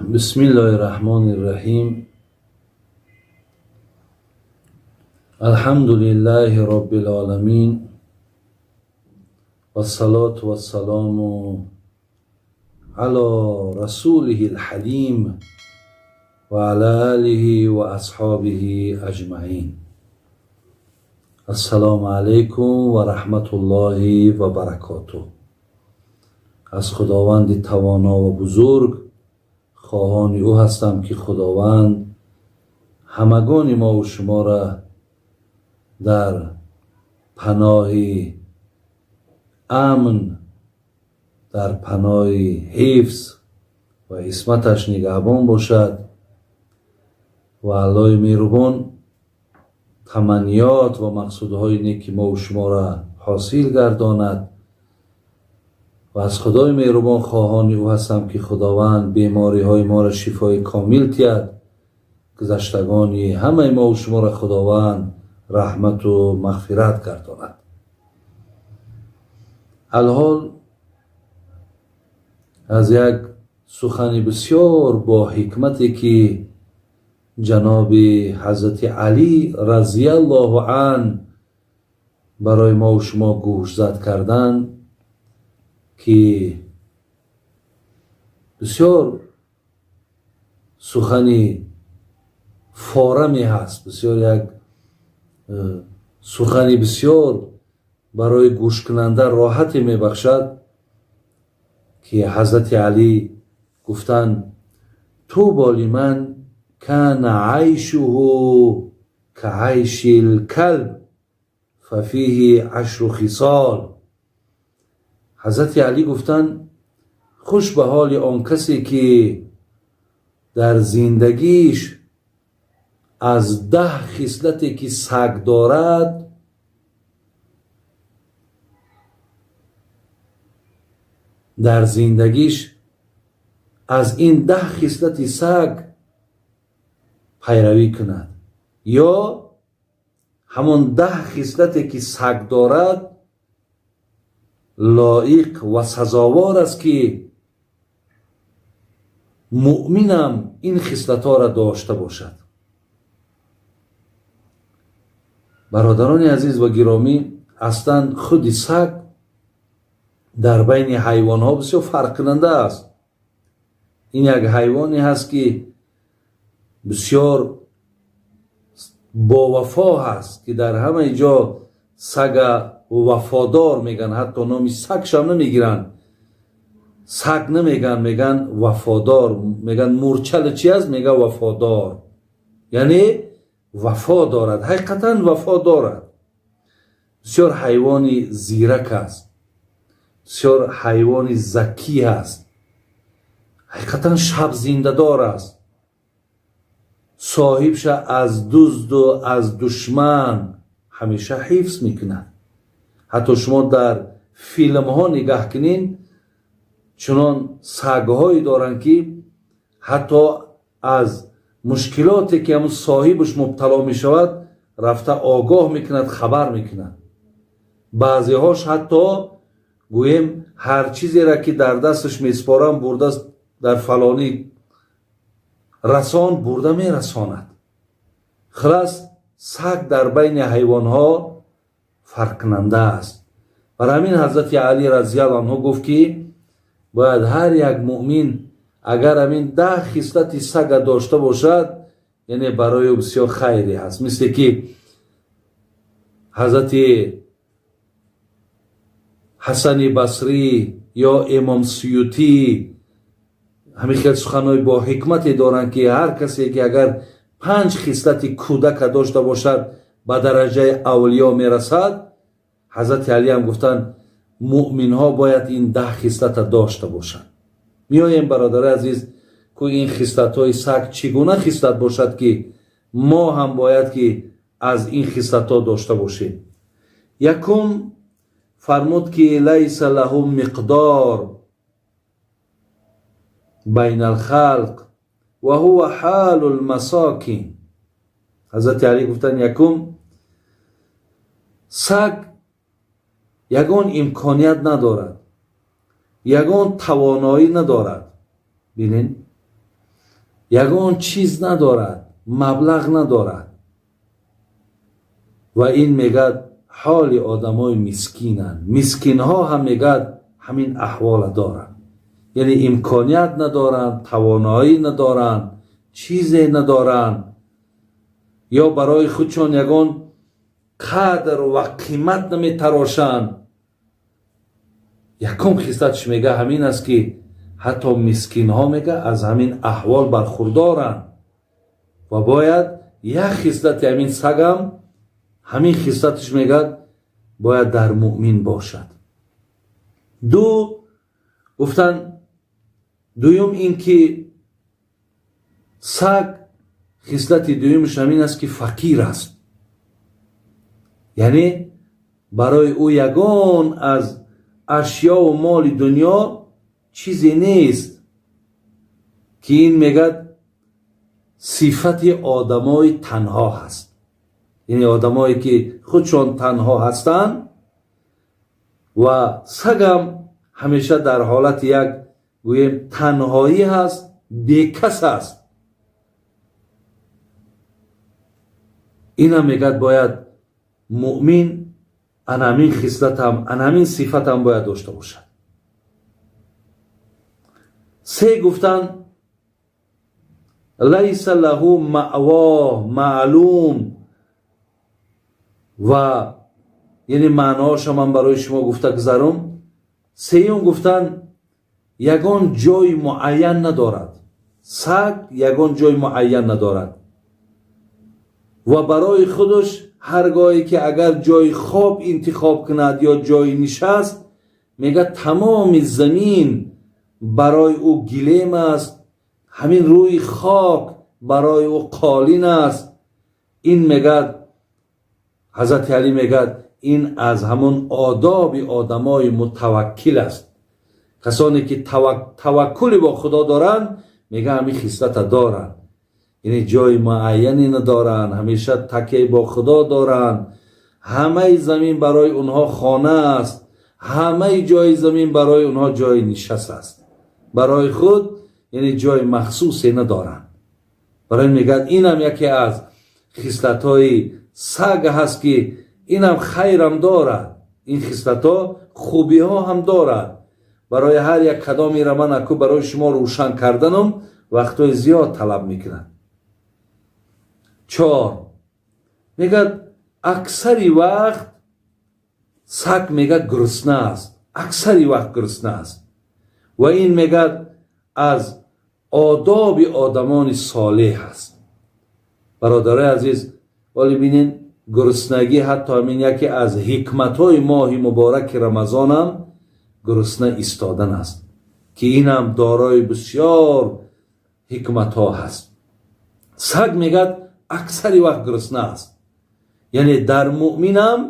Бисмиллоҳи раҳмони раҳим. Алҳамду лиллаҳи роббил оламин. Вассалоту вассаламу ала расулиҳил ҳалим ва ала олиҳи ва асҳобиҳи аҷмаин. Ассалому алайкум ва раҳматуллоҳи ва баракотуҳ. Аз Худованди тавоно ва бузург хоҳони ӯ ҳастам, ки Худованд ҳамагони мову шуморо дар паноҳи амн, дар паноҳи ҳифз ва исматаш нигаҳбон бошад ва Аллоҳи меҳрубон таманниёт ва мақсудҳои неки мову шуморо ҳосил гардонад. Ва аз Худои меҳрубон хоҳони ӯ ҳастам, ки Худованд бемориҳои моро шифои комил диҳад, гузаштагони ҳамаи мову шуморо Худованд раҳмату мағфират гардонад. Алҳол аз як сухани бисёр бо ҳикмате, ки ҷаноби ҳазрати Алӣ разияллоҳу ан барои мову шумо гӯшзад карданд, ки бисёр сухани фораме ҳаст, бисёр як сухани бисёр барои гӯшкунанда роҳате мебахшад, ки ҳазрати Алӣ гуфтанд: тубо лиман кана айшуҳу каайшил калб фафиҳи ашру хисол. Ҳазрати Алӣ гуфтанд: хуш ба ҳоли он касе, ки дар зиндагиш аз 10 хислате, ки саг дорад, дар зиндагиш аз ин 10 хислати саг пайравӣ кунад, ё ҳамон 10 хислате, ки саг дорад, лоиқ ва сазовор аст, ки муъминам ин хислатҳоро дошта бошад. Бародарони азиз ва гиромӣ, аслан худи саг дар байни ҳайвонҳо бисёр фарқкунанда аст. Ин як ҳайвоне ҳаст, ки бисёр бовафо ҳаст, ки дар ҳамаи ҷо сага вафодор меган, ҳатто номи сагшам намегиранд, саг намеган, меган вафодор. Меган мурчала чи аст? Мега вафодор, яъне вафо дорад, ҳақиқатан вафо дорад. Бисёр ҳайвони зирак аст, бисёр ҳайвони закӣ аст, ҳақиқатан шабзиндадор аст. Соҳибша аз дузду аз душман ҳамеша ҳифз мекунад. Ҳатто шумо дар филмҳо нигаҳ кунед, чунон сагҳое доранд, ки ҳатто аз мушкилоте, ки ҳамун соҳибаш мубтало мешавад, рафта огоҳ мекунад, хабар мекунад. Баъзеҳош ҳатто гӯем ҳар чизеро, ки дар дасташ месупорам, бурда дар фалонӣ расон, бурда мерасонад. Хулас, саг дар байни ҳайвонҳо фарқкунанда аст. Барои ҳамин ҳазрати Алӣ разияллоҳу анҳу гуфт, ки бояд ҳар як муъмин агар ҳамин 10 хислати сага дошта бошад, яъне барои ӯ бисёр хайре ҳаст. Мисле ки ҳазрати Ҳасани Басрӣ ё Имом Суютӣ ҳамин хел суханҳои бо ҳикмате доранд, ки ҳар касе, ки агар 5 хислати кӯдака дошта бошад, ба дараҷаи авлиё мерасад. Ҳазрати Алӣ ҳам гуфтанд, муъминҳо бояд ин 10 хислата дошта бошанд. Меоем, бародари азиз, ку ин хислатҳои саг чӣ гуна хислат бошад, ки мо ҳам бояд ки аз ин хислатҳо дошта бошем. Якум фармуд, ки лайса лаҳу миқдор байна алхалқ ва ҳува ҳолу лмасокин. Ҳазрати Алӣ гуфтанд, якум саг ягон имконият надорад, ягон тавоноӣ надорад. Бинед. Ягон чиз надорад, маблағ надорад. Ва ин мегӯяд ҳоли одамои мискинанд. Мискинҳо ҳам мегӯяд ҳамин аҳвола доранд, яъне имконият надоранд, тавоноӣ надоранд, чизе надоранд, ё барои худшон ягон қадр ва қимат наметарошанд. Якум хислатш мега ҳамин аст, ки ҳатто мискинҳо мега аз ҳамин аҳвол бархурдоранд. Ва бояд як хислати ҳамин сагам, ҳамин хислаташ мегӯяд бояд дар муъмин бошад. Ду гуфтан, дуюм ин ки саг хислати дуюмаш ҳамин аст, ки фақир аст, яъне барои ӯ ягон аз ашёву моли дунё чизе нест, ки ин мегӯяд сифати одамои танҳо ҳаст, яъне одамое ки худшон танҳо ҳастанд. Ва сагам ҳамеша дар ҳолати як гӯем танҳоӣ ҳаст, бекас аст. Инам мегӯяд бояд муъмин анамин хислатам, анамин сифатам бояд дошта бошад. Се гуфтан, лайса лаҳу маъво маълум, ва яъне маъноҳоша ман барои шумо гуфта гузарум. Сеюм гуфтан, ягон ҷои муайян надорад. Саг ягон ҷои муайян надорад ва барои худаш ҳар гоҳе ки агар ҷои хоб интихоб кунад ё ҷои нишаст, мегӯяд тамоми замин барои ӯ гилем аст, ҳамин рӯи хок барои ӯ қолин аст. Ин мегӯяд ҳазрати Алӣ мегӯяд ин аз ҳамон одоби одамои мутаваккил аст. Касоне ки таваккули бо Худо доранд, мегӯяд ҳамин хислата доранд, яъне ҷои муайяне надоранд, ҳамеша такя бо Худо доранд. Ҳамаи замин барои онҳо хона аст, ҳамаи ҷои замин барои онҳо ҷои нишаст аст, барои худ яъне ҷои махсусе надоранд. Барои мегӯяд инам яке аз хислатҳои саг ҳаст, ки инам хайрам дорад, ин хислатҳо хубиҳо ҳам дорад. Барои ҳар як кадомеро ман аку барои шумо рӯшан карданам вақтҳои зиёд талаб мекунад. Чор мегӯяд, аксари вақт саг мегӯяд гурусна аст, аксари вақт гурусна аст. Ва ин мегӯяд аз одоби одамони солеҳ аст. Бародарои азиз, вале бинед, гуруснагӣ ҳатто ҳамин яке аз ҳикматҳои моҳи мубораки Рамазонам гурусна истодан аст, ки инам дорои бисёр ҳикматҳо ҳаст. Саг мегӯяд аксари вақт гурусна аст, яъне дар муъминам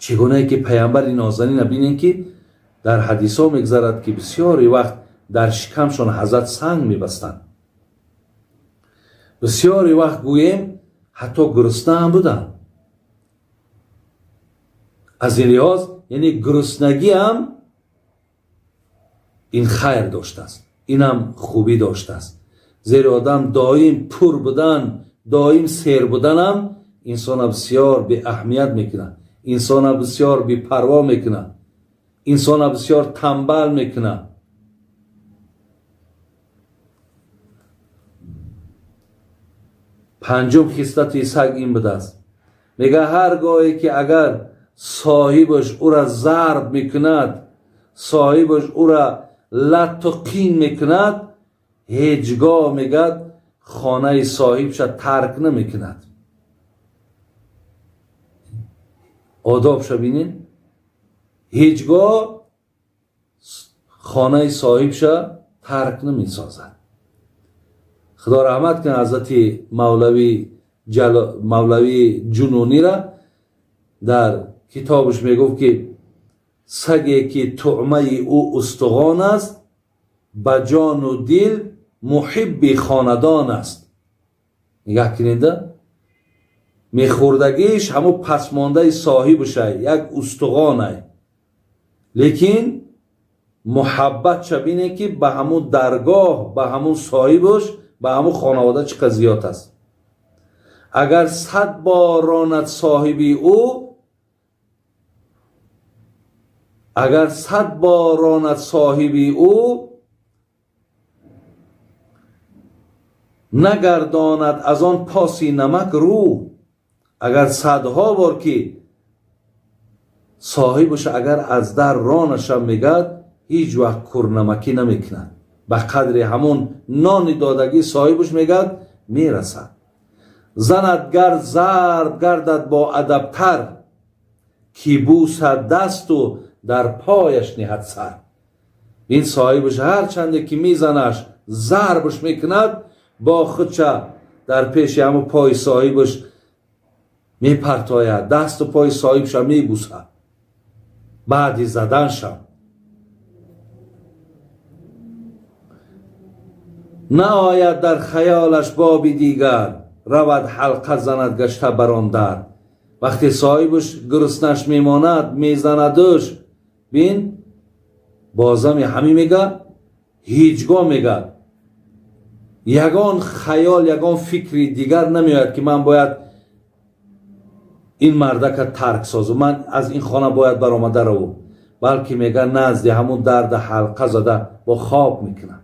чӣ гунае ки паямбари нозанина бинем, ки дар ҳадисҳо мегузарад, ки бисёри вақт дар шикамшон ҳазрат санг мебастанд, бисёри вақт гӯем ҳатто гурусна ҳам буданд. Аз ин лиҳоз яъне гуруснагӣ ҳам ин хайр доштааст, инам хубӣ доштааст, зеро одам доим пур будан, доим сер буданам инсона бисёр беаҳамият мекунад, инсона бисёр бепарво мекунад, инсона бисёр тамбал мекунад. Панҷум хислати саг ин будааст, мега ҳар гоҳе ки агар соҳибаш ӯра зарб мекунад, соҳибаш ӯра латту қин мекунад, ҳеҷ гоҳ мегӯяд хонаи соҳибша тарк намекунад. Одобша бинед, ҳеҷ гоҳ хонаи соҳибша тарк намесозад. Худо раҳмат кунад ҳазрати Мавлавии Ҷунунира, дар китобаш мегуфт, ки саге ки туъмаи ӯ устуғон аст, ба ҷону дил муҳибби хонадон аст. Нигаҳ кунеда, мехӯрдагиш ҳамун пасмондаи соҳибашай, як устуғонай, лекин Муҳаббатша бине, ки ба ҳамун даргоҳ, ба ҳамун соҳибаш, ба ҳамун хонавода чӣ қадр зиёд аст. Агар 100 бор ронад соҳиби ӯ, агар 100 бор ронад соҳиби ӯ, нагардонад аз он поси намак рӯ. Агар садҳо бор ки соҳибаш агар аз дар ронаша, мегӯяд, ҳеҷ вақт курнамакӣ намекунад. Ба қадри ҳамон нони додагӣ соҳибаш, мегӯяд, мерасад. Занад гар зарб гардад бо адабтар, ки бусад дасту дар пояш ниҳад сар. Ин соҳибаш ҳарчанде ки мезанаш, зарбаш мекунад, бо худша дар пеши ҳамун пои соҳибаш мепартояд, дасту пои соҳибша мебусад баъди заданшам. Наояд дар хаёлаш боби дигар, равад ҳалқа занад гашта бар он дар. Вақте соҳибаш гуруснаш мемонад, мезанадуш, бин, бозами ҳамин мега, ҳеҷ гоҳ, мегад, ягон хаёл, ягон фикри дигар намеояд, ки ман бояд ин мардака тарк созам, ман аз ин хона бояд баромада равам, балки, мега, назди ҳамун дарда ҳалқа зада бо хоб мекунад.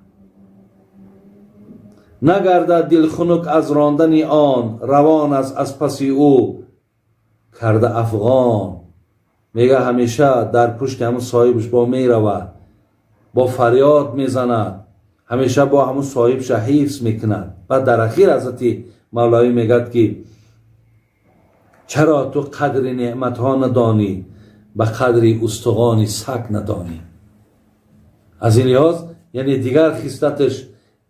Нагардад дилхунук аз рондани он, равон аст аз паси ӯ карда афғон. Мега, ҳамеша дар пушти ҳамун соҳибаш бо меравад, бо фарёд мезанад, ҳамеша бо ҳамун соҳибша ҳифз мекунад. Баъд дар ахир ҳазрати Мавлавӣ мегӯяд, ки чаро ту қадри неъматҳо надонӣ, ба қадри устуғони саг надонӣ? Аз ин лиҳоз, яъне дигар хислаташ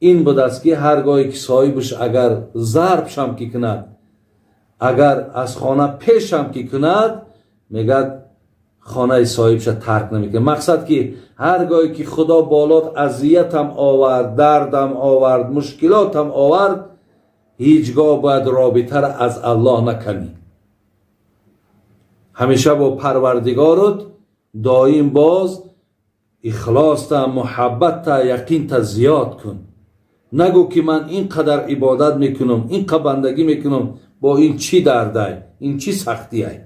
ин будааст, ки ҳар гоҳе ки соҳибаш агар зарбшам ки кунад, агар аз хона пешам ки кунад, мегӯяд, хонаи соҳибша тарк намекунад. Мақсад, ки ҳар гоҳе ки Худо болот азиятам овард, дардам овард, мушкилотам овард, ҳеҷ гоҳ бояд робитаро аз Аллоҳ наканӣ. Ҳамеша бо Парвардигорут доим боз ихлоста, муҳаббатта, яқинта зиёд кун. Нагӯ, ки ман ин қадар ибодат мекунам, ин қа бандагӣ мекунам, бо ин чӣ дардай, ин чӣ сахтиай?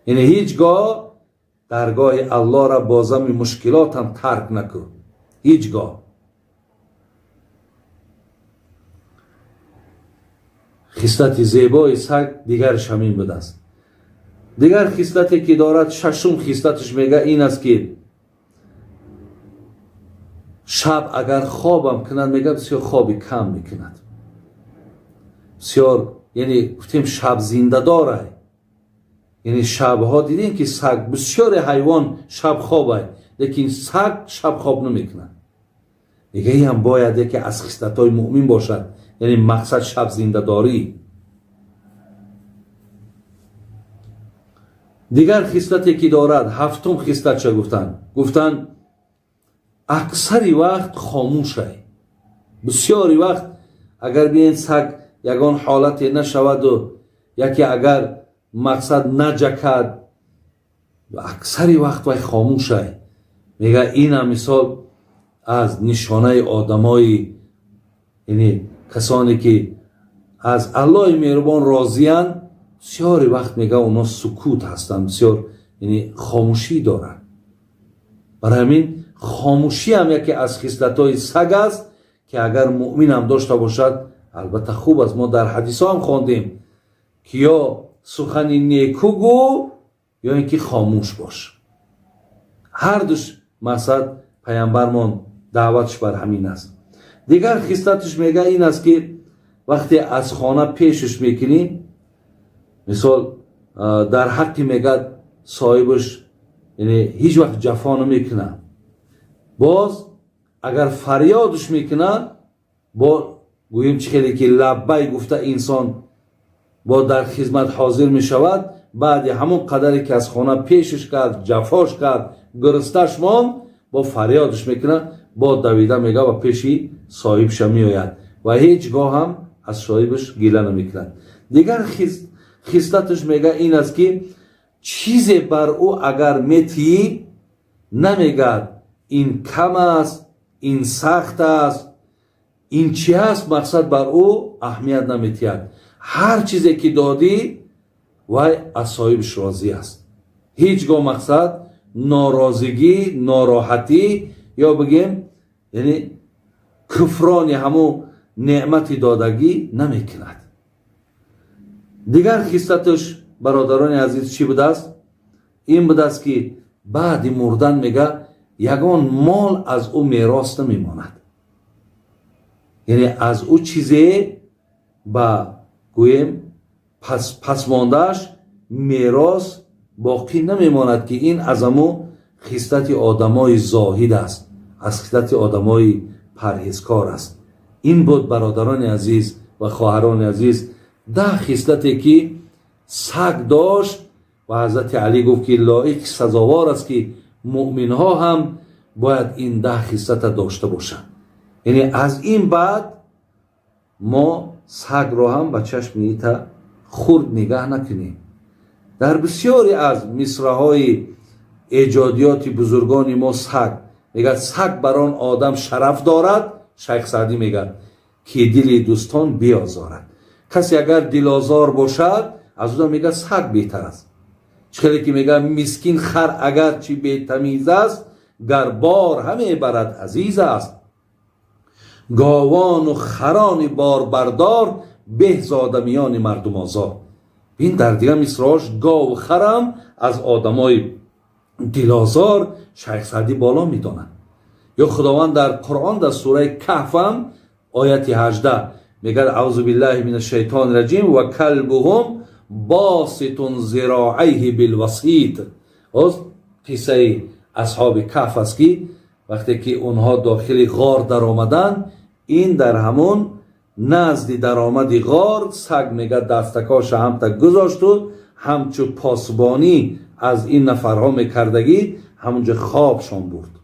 Яъне ҳеҷ гоҳ даргоҳи Аллоҳра бо зами мушкилотам тарк накун, ҳеҷ гоҳ. Хислати зебои саг дигараш ҳамин будааст. Дигар хислате ки дорад, шашум хислаташ, мега, ин аст, ки шаб агар хобам кунад, мега, бисёр хоби кам мекунад, бисёр, яъне гуфтем, шаб зиндадорай. Яъне шабҳо дидем, ки саг, бисёре ҳайвон шаб хобай, лекин саг шаб хоб намекунад. Мега, инам бояд яке аз хислатҳои муъмин бошад, яъне мақсад шаб зиндадорӣ. Дигар хислате ки дорад, ҳафтум хислатша гуфтанд, гуфтанд, аксари вақт хомӯшай. Бисёри вақт агар бинед, саг ягон ҳолате нашаваду яке агар мақсад наҷакад, аксари вақт вай хомӯшай. Мега, инам мисол аз нишонаи одамои, яъне касоне ки аз Аллоҳи меҳрубон розиянд, бисёри вақт, мега, онҳо сукут ҳастанд, бисёр, яъне хомӯшӣ доранд. Барои ҳамин хомӯшӣ ҳам яке аз хислатҳои саг аст, ки агар муъминам дошта бошад, албатта хуб аст. Мо дар ҳадисҳо ҳам хондем, ки ё сухани некӯ гӯ, ё ин ки хомӯш бош. Ҳардуш мақсад паямбармон даъватш бар ҳамин аст. Дигар хислаташ, мега, ин аст, ки вақте аз хона пешаш мекунӣ, мисол, дар ҳаққи, мегӯяд, соҳибаш, яъне ҳеҷ вақт ҷафо намекунад. Боз агар фарёдш мекунад, бо гӯем, чӣ хеле ки лаббай гуфта инсон бо дар хизмат ҳозир мешавад. Баъди ҳамон қадаре ки аз хона пешаш кард, ҷафош кард, гурусташ монд, бо фарёдш мекунад, бо давида, мега, ба пеши соҳибша меояд ва ҳеҷ гоҳ ҳам аз соҳибаш гила намекунад. Дигар хислаташ, мега, ин аст, ки чизе бар ӯ агар метиҳӣ, намегӯяд. Ин кам аст, ин сахт аст, ин чӣ аст, мақсад, бар ӯ аҳамият наметиҳад. Ҳар чизе ки додӣ, вай аз соҳибаш розӣ аст. Ҳеҷ гоҳ, мақсад, норозигӣ, нороҳатӣ ё бигем, яъне куфрони ҳамун неъмати додагӣ намекунад. Дигар хислаташ, бародарони азиз, чӣ будааст? Ин будааст, ки баъди мурдан, мега, ягон мол аз ӯ мерос намемонад, яъне аз ӯ чизе ба гӯем пасмондааш мерос боқӣ намемонад, ки ин аз ҳамун хислати одамои зоҳид аст, аз хислати одамои парҳезкор аст. Ин буд, бародарони азиз ва хоҳарони азиз, 10 хислате, ки саг дошт ва ҳазрати Алӣ гуфт, ки лоиқ, сазовор аст, ки муъминҳо ҳам бояд ин 10 хислата дошта бошанд. Яъне аз ин баъд мо сагро ҳам ба чашми ита хурд нигаҳ накунем. Дар бисёре аз мисраҳои эҷодиёти бузургони мо саг мегӯяд: «Саг бар он одам шараф дорад», Шайх Саъдӣ мегӯяд, «ки дили дӯстон биозорад». Касе агар дилозор бошад, аз ӯ мегӯяд, саг беҳтар аст. Чӣ хеле ки мегӯяд: «Мискин хар агарчи бетамиз аст, гар бор ҳаме барад, азиз аст. Говону харони борбардор беҳ з одамиёни мардумозор». Ин дар дигар мисраҳош гову харам аз одамои дилозор Шайх Саъдӣ боло медонад. Ё Худованд дар Қуръон, дар сураи Каҳфам, ояти 18 мегӯяд: أعوذ بالله من الشيطان الرجيم، وكلبهم باسط ذراعيه بالوصيد. Боз қиссаи асҳоби Каҳф аст, ки вақте ки онҳо дохили ғор даромаданд, ин дар ҳамон назди даромади ғор саг, мегӯяд, дастакоша ҳамта гузошту ҳамчу посбонӣ аз ин нафарҳо мекардагӣ, ҳамунҷо хобшон бурд.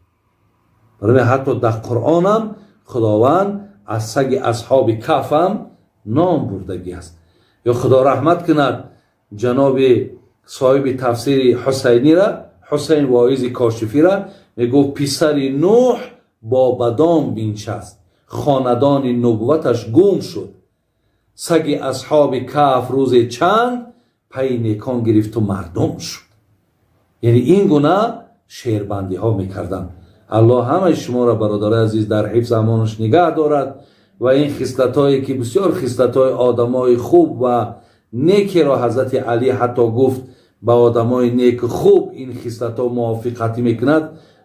Барои ҳатто дар Қуръонам Худованд аз саги асҳоби Каҳфам ном бурдагӣ аст. Ё Худо раҳмат кунад ҷаноби соҳиби тафсири Ҳусайнира, Ҳусайн Воизи Кошифира, мегуфт: «Писари Нӯҳ бо бадон биншаст, хонадони нубувваташ гум шуд. Саги асҳоби Каҳф рӯзе чанд пайи некон гирифту мардум шуд». Яъне ин гуна шеърбандиҳо мекарданд. Аллоҳ ҳамаи шуморо, бародарои азиз, дар ҳифз амонаш нигаҳ дорад ва ин хислатҳое, ки бисёр хислатҳои одамои хуб ва некеро ҳазрати Алӣ ҳатто гуфт, ба одамои неку хуб ин хислатҳо мувофиқатӣ мекунад.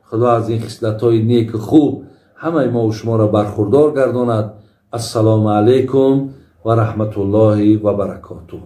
Худо аз ин хислатҳои неку хуб ҳамаи мову шуморо бархурдор гардонад. Ассалому алайкум ва раҳматуллоҳи ва баракотуҳ.